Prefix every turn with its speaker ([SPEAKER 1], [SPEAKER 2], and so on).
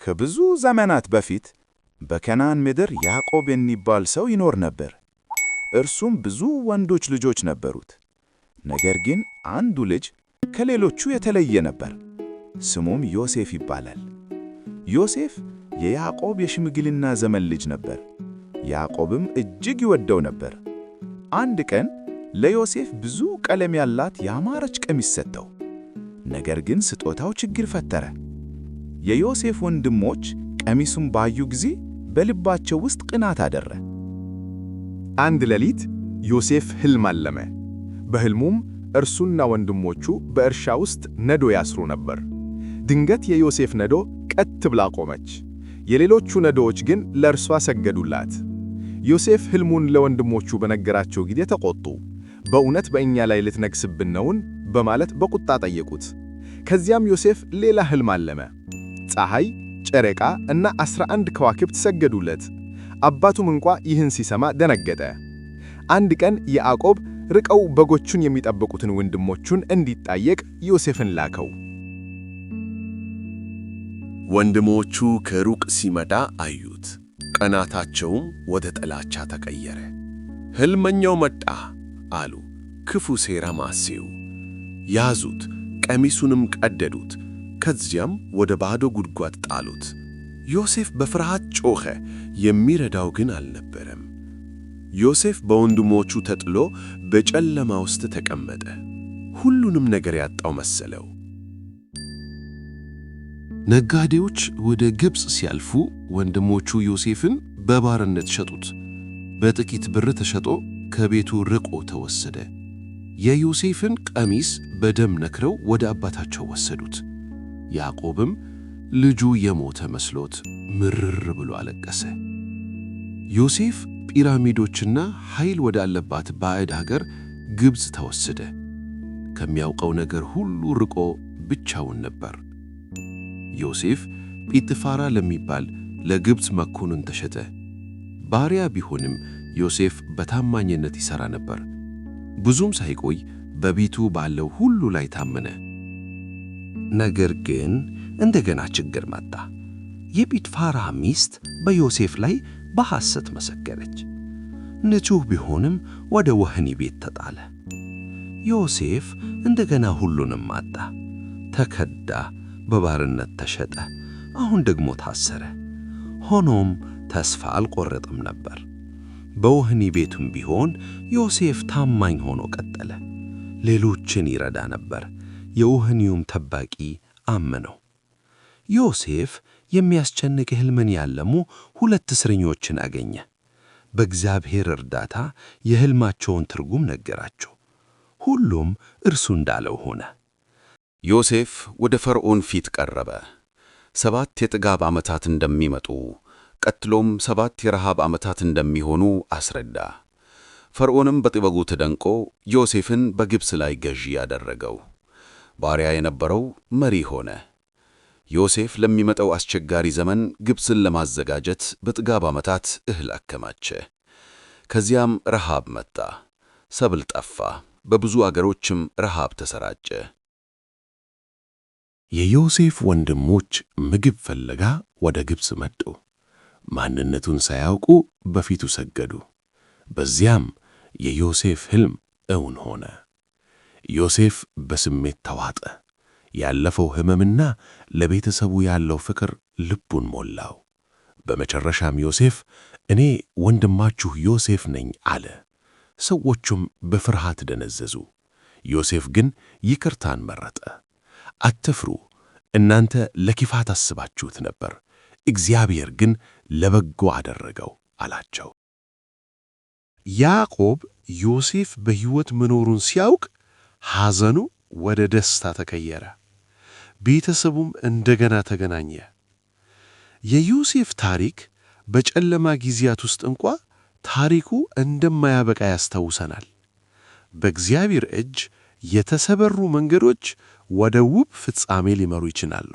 [SPEAKER 1] ከብዙ ዘመናት በፊት በከነዓን ምድር ያዕቆብ የሚባል ሰው ይኖር ነበር። እርሱም ብዙ ወንዶች ልጆች ነበሩት። ነገር ግን አንዱ ልጅ ከሌሎቹ የተለየ ነበር። ስሙም ዮሴፍ ይባላል። ዮሴፍ የያዕቆብ የሽምግልና ዘመን ልጅ ነበር። ያዕቆብም እጅግ ይወደው ነበር። አንድ ቀን ለዮሴፍ ብዙ ቀለም ያላት ያማረች ቀሚስ ሰጠው። ነገር ግን ስጦታው ችግር ፈጠረ። የዮሴፍ ወንድሞች ቀሚሱን ባዩ ጊዜ በልባቸው ውስጥ ቅናት አደረ።
[SPEAKER 2] አንድ ሌሊት ዮሴፍ ሕልም አለመ። በሕልሙም እርሱና ወንድሞቹ በእርሻ ውስጥ ነዶ ያስሩ ነበር። ድንገት የዮሴፍ ነዶ ቀጥ ብላ ቆመች። የሌሎቹ ነዶዎች ግን ለእርሷ ሰገዱላት። ዮሴፍ ሕልሙን ለወንድሞቹ በነገራቸው ጊዜ ተቆጡ። "በእውነት በእኛ ላይ ልትነግሥብን ነውን?" በማለት በቁጣ ጠየቁት። ከዚያም ዮሴፍ ሌላ ሕልም አለመ። ፀሐይ፣ ጨረቃ እና 11 ከዋክብት ሰገዱለት። አባቱም እንኳ ይህን ሲሰማ ደነገጠ። አንድ ቀን ያዕቆብ ርቀው በጎቹን የሚጠብቁትን ወንድሞቹን እንዲጠይቅ ዮሴፍን ላከው።
[SPEAKER 3] ወንድሞቹ ከሩቅ ሲመጣ አዩት፣ ቅናታቸውም ወደ ጥላቻ ተቀየረ። "ሕልመኛው መጣ" አሉ፣ ክፉ ሴራም አሴሩ። ያዙት፣ ቀሚሱንም ቀደዱት፣ ከዚያም ወደ ባዶ ጉድጓድ ጣሉት። ዮሴፍ በፍርሃት ጮኸ፣ የሚረዳው ግን አልነበረም። ዮሴፍ በወንድሞቹ ተጥሎ በጨለማ ውስጥ ተቀመጠ። ሁሉንም ነገር ያጣው መሰለው።
[SPEAKER 4] ነጋዴዎች ወደ ግብፅ ሲያልፉ ወንድሞቹ ዮሴፍን በባርነት ሸጡት። በጥቂት ብር ተሸጦ ከቤቱ ርቆ ተወሰደ። የዮሴፍን ቀሚስ በደም ነክረው ወደ አባታቸው ወሰዱት። ያዕቆብም ልጁ የሞተ መስሎት ምርር ብሎ አለቀሰ። ዮሴፍ ፒራሚዶችና ኃይል ወዳለባት ባዕድ አገር ግብፅ ተወሰደ። ከሚያውቀው ነገር ሁሉ ርቆ ብቻውን ነበር። ዮሴፍ ጲጥፋራ ለሚባል ለግብፅ መኮንን ተሸጠ። ባሪያ ቢሆንም ዮሴፍ በታማኝነት ይሠራ ነበር። ብዙም ሳይቆይ በቤቱ ባለው ሁሉ ላይ ታመነ።
[SPEAKER 5] ነገር ግን እንደገና ችግር መጣ። የጲጥፋራ ሚስት በዮሴፍ ላይ በሐሰት መሰከረች። ንጹሕ ቢሆንም ወደ ወህኒ ቤት ተጣለ። ዮሴፍ እንደገና ሁሉንም አጣ። ተከዳ፣ በባርነት ተሸጠ፣ አሁን ደግሞ ታሰረ። ሆኖም ተስፋ አልቆረጠም ነበር። በወህኒ ቤቱም ቢሆን ዮሴፍ ታማኝ ሆኖ ቀጠለ። ሌሎችን ይረዳ ነበር። የወህኒውም ጠባቂ አመነው። ዮሴፍ የሚያስጨንቅ ሕልምን ያለሙ ሁለት እስረኞችን አገኘ። በእግዚአብሔር እርዳታ የሕልማቸውን ትርጉም ነገራቸው። ሁሉም እርሱ እንዳለው ሆነ።
[SPEAKER 6] ዮሴፍ ወደ ፈርዖን ፊት ቀረበ። 7 የጥጋብ ዓመታት እንደሚመጡ፣ ቀጥሎም 7 የረሃብ ዓመታት እንደሚሆኑ አስረዳ። ፈርዖንም በጥበቡ ተደንቆ ዮሴፍን በግብፅ ላይ ገዢ አደረገው። ባሪያ የነበረው መሪ ሆነ። ዮሴፍ ለሚመጣው አስቸጋሪ ዘመን ግብፅን ለማዘጋጀት በጥጋብ ዓመታት እህል አከማቸ። ከዚያም ረሃብ መጣ። ሰብል ጠፋ። በብዙ አገሮችም ረሃብ ተሰራጨ።
[SPEAKER 3] የዮሴፍ ወንድሞች ምግብ ፍለጋ ወደ ግብፅ መጡ። ማንነቱን ሳያውቁ በፊቱ ሰገዱ። በዚያም የዮሴፍ ሕልም እውን ሆነ። ዮሴፍ በስሜት ተዋጠ። ያለፈው ሕመምና ለቤተሰቡ ያለው ፍቅር ልቡን ሞላው። በመጨረሻም ዮሴፍ "እኔ ወንድማችሁ ዮሴፍ ነኝ" አለ። ሰዎቹም በፍርሃት ደነዘዙ። ዮሴፍ ግን ይቅርታን መረጠ። "አትፍሩ፣ እናንተ ለክፋት አስባችሁት ነበር፣ እግዚአብሔር ግን ለበጎ አደረገው" አላቸው።
[SPEAKER 4] ያዕቆብ ዮሴፍ በሕይወት መኖሩን ሲያውቅ ሐዘኑ ወደ ደስታ ተቀየረ። ቤተሰቡም እንደገና ተገናኘ። የዮሴፍ ታሪክ በጨለማ ጊዜያት ውስጥ እንኳ ታሪኩ እንደማያበቃ ያስታውሰናል። በእግዚአብሔር እጅ የተሰበሩ መንገዶች ወደ ውብ ፍጻሜ ሊመሩ ይችላሉ።